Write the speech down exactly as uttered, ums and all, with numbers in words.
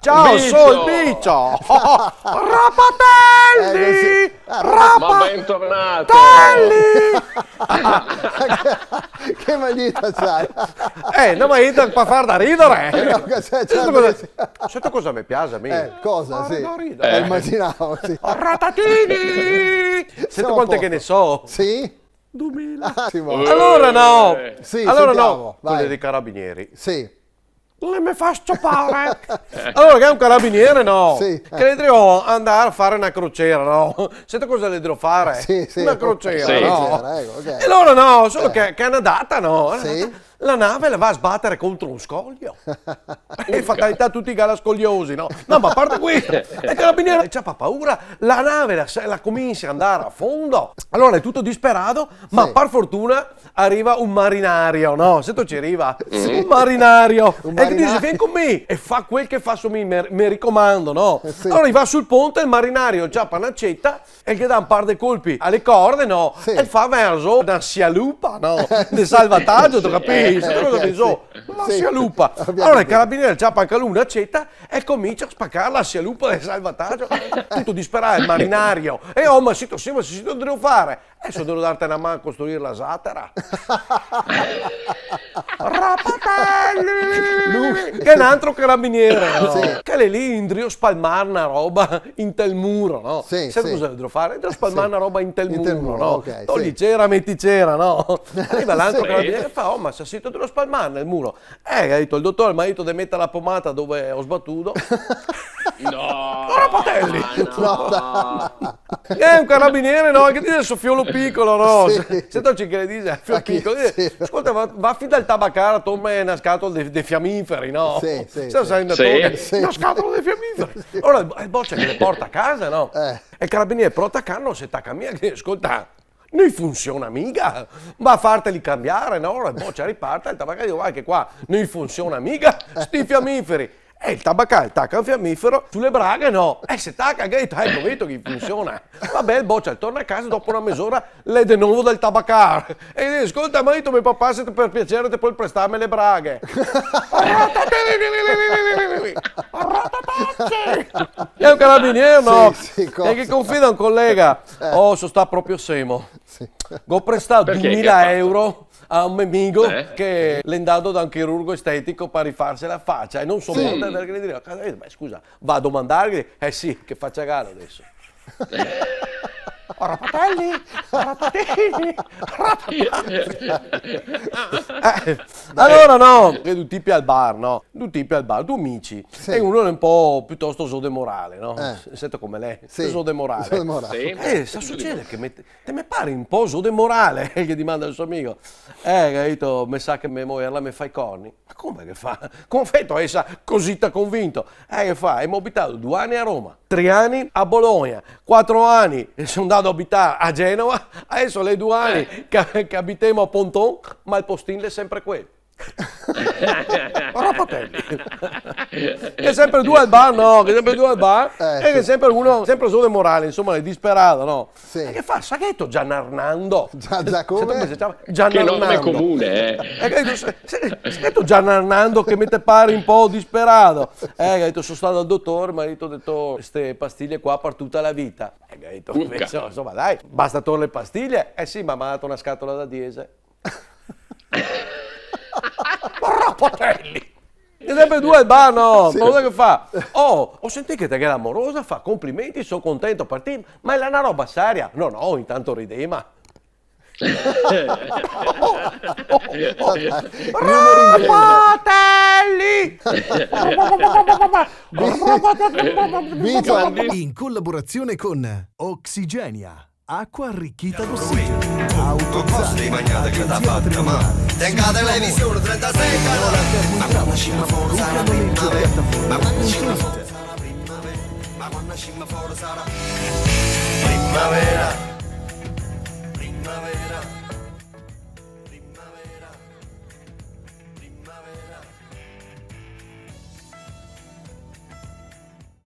Ciao, so el Bicio! Rapatelli! Eh, così. Ah, Rapa-, ma bentornato! Che magnita c'hai? Eh, no, ma io par far da ridere! Eh, no, che c'è, c'è... Senti cosa, senti cosa me piace a mi? Eh, cosa, sì. Far da ridere. Eh, imaginavo, sì. Ratatini! Senti quante che ne so. Sì? Dumila. Ah, sì, ma... Alora no! Eh. Sì, alora sentiamo, no, vai. Quele dei carabinieri. Sì. Le me fa s-ciopare. Alora, che xe un carabiniere, no? Sì. Che l'è drio andar a far na crociera, no? Senti cosa l'è drio far? Sì, sì, na crociera, sì, no? Crociera, eco, ok. E alora no, solo che, che xe na data, no? Sì. La nave la va a sbater contro un scoglio. E fatalità, tuti i ga la scoliosi, no? No, ma a parte questo, el carabiniere el ciapa paura, la nave la se, la comincia a andar a fondo. Alora l'è tuto disperà, ma par fortuna riva un marinario, no? Senti, ci riva un marinario. Un marinario. E che dixe: "Vien con mi e fa quel che faso mi, me, me ricomando", no? Eh, sì. Alora el va sul ponte, el marinario el ciapa na aceta, e el ghe dà un par de colpi a le corde, no? Sì. E el fa verso na sialupa, no? De salvatagio, te capisi? Sì, sì, sì. Te capisi? Na sialupa. Abbiamo capito. Alora el carabiniere el ciapa anca lu na aceta e el comincia a spacar la sialupa de salvatagio. Tuto disperà, el marinario. E: "Oh, ma sito, sì, ma sito drio far?" "Eh, so drio darte na man a costruir la zatera." Rapatelli! Lu. Che xe un altro carabiniere, no? Sì. Che l'è lì indrio spalmar na roba intel muro, no? Sì, sì. Senti cosa l'è drio far? L'è drio spalmar na roba intel muro, no? Intel muro, ok, sì. Togli cera, meti cera, no? Riva l'altro carabiniere e fa: "Oh, ma sito drio spalmar el muro?" "Eh", ga dito el dotore, "el m'ha dito de meter la pomata dove ho sbatuto." No, rapatelli! No, dai. Xe un carabiniere, no? Che dixe so fiolo picolo, no? Sì. Se, se te ci credi, eh, fiolo picolo. Sì. Dixe: "Scolta, va, va fin dal tabacar a torme na scatola de, de fiamiferi, no?" Sì, sì, sì. Sa, sa, sì. Na scatola de fiamiferi. Alora el, el bocia che le porta a casa, no? Eh. E el carabiniere porta a casa, no se taca mia, che dixe: "Scolta, no i funsiona miga, va a farteli cambiar", no? E el bocia riparte, el tabacar dixe: "Varda che qua no i funsiona miga sti fiamiferi." E el tabacar el taca un fiamifero su le braghe, no? E se taca, che, eco, vedo che funsiona. Va ben, el bocia el torna a casa, dopo na mezora l'è de novo dal tabacar. E el dixe: "Scolta, m'ha dito me papà se te, par piaser te pol prestarme le braghe." Xe un carabiniere, no? Sì, sì, cosa? E che confida un colega. Eh. Oh, so stà proprio semo. Sì. Go prestà dumila euro a un me amigo che l'è ndà da un chirurgo estetico par rifarse la facia e no so mia, parché el dixe: "Ma scusa, va a domandarghe?" "Eh sì, che facia galo deso?" Rapatelli, rapatelli, rapatelli. Eh, alora no, che du tipi al bar, no? Du tipi al bar, du amici. Sì. E uno l'è un po' piutosto zo de morale, no? Eh. Senti come l'è? Sì. Zo de morale. Zo de morale. Sì. Eh, sa sucede che me, te me pari un po' zo de morale, el ghe dimanda al so amigo. Eh, ga dito, me sa che me mojer la me fa i corni. Ma come che fa? Come feto a esar cusì convinto? Eh, che fa? Emo abità du ani a Roma, tri ani a Bologna, quatro ani so ndà a abitar a Genova, deso l'è du ani che, che abitemo a Ponton, ma el postin l'è sempre quel. Rapatelli. Che xe sempre du al bar, no? Che xe sempre du al bar. Eh, e che xe sempre uno, sempre zo de morale, insoma, l'è disperà, no? Sì. E che fa? Sa che xe Gian Arnando? Gia-, Giacomo? Senti come se ciama? Gian Arnando. Che nome comune, eh? E che dito, sa, sa, sa che xe Gian Arnando che me te pari un po' disperà? Eh, che ga dito, so stà dal dotore, m'ha dito, deto, ste pastiglie qua par tuta la vita. Eh, che ga dito, urca. Invese, insoma, dai, basta tor le pastiglie. Eh sì, ma m'ha dato na scatola da diese. Rapatelli! E sempre du al bar, no? Sì. Ma cosa che fa? Oh, ho sentito che te ghè la morosa, fa complimenti, son contento par ti, ma l'è na roba seria? No, no, intanto ridema. Rapatelli! In collaborazione con Oxigenia, acqua arricchita d'ossigeno, auto Zara, agenzia matrimoniale, Tenga televisione trentasei canali. Ma quando scimma fora sarà primavera. Ma quando scimma fora sarà primavera. Ma quando scimma fora sarà